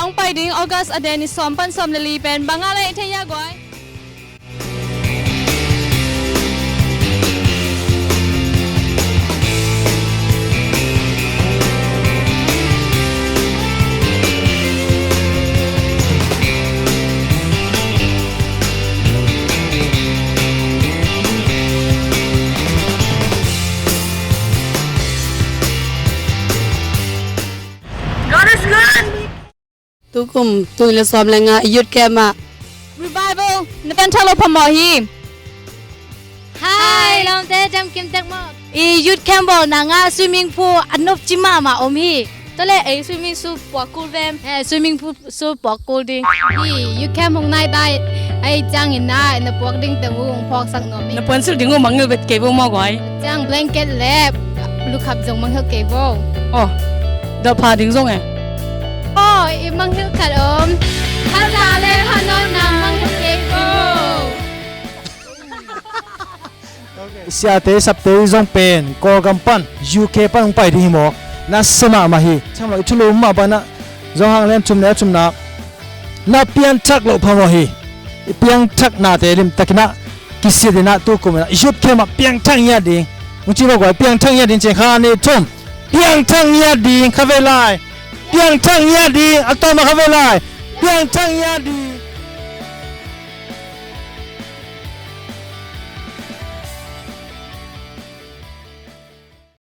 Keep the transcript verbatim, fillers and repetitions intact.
Hong pai ding August a den ni sawm pan sawm le li pen bang a leh thei a guai. God is good. Tukum tul nih le sawm le nga youth camp ah revival na piangthak loh phamawh hi. Hi, lawmte, dam kim tek maw? I youth camp bawlna ah swimming pool a nopci mahmah om hi. Tua leh ei swimming pool puak kul vem? Eh, swimming pool, pool puak kul ding. I youth camp hong nai ta ei ciangin na, na puak ding teng uh hong phawksak nuam ing. Na puansilh ding uh mangngilh bek kei vo maw guai. Ciang blanket le lukhap zong mangngilh kei vo. Aw, dawh pha ding zong e. Aw, i mangngilh khat om. Khat za le khat nawn na mangngilh kei vo. Siate sapte zong pen Kawlgam pan U K pan hong pai ding hi maw? Nasia mahmah hi. Tham lo i thulu mah banah zong hang lian thum le thumna na piangthak loh phamawh hi. I piangthaknate limtakin ah kisiat in ah tukum in ah youth camp ah piangthak ngiat ding. Hong ci maw guai, piangthak ngiat ding ci, khat nih thum. Piangthak ngiat ding, kha vei lai. Piangthak ngiat ding, a tawm ah kha vei lai. Piangthak ngiat ding.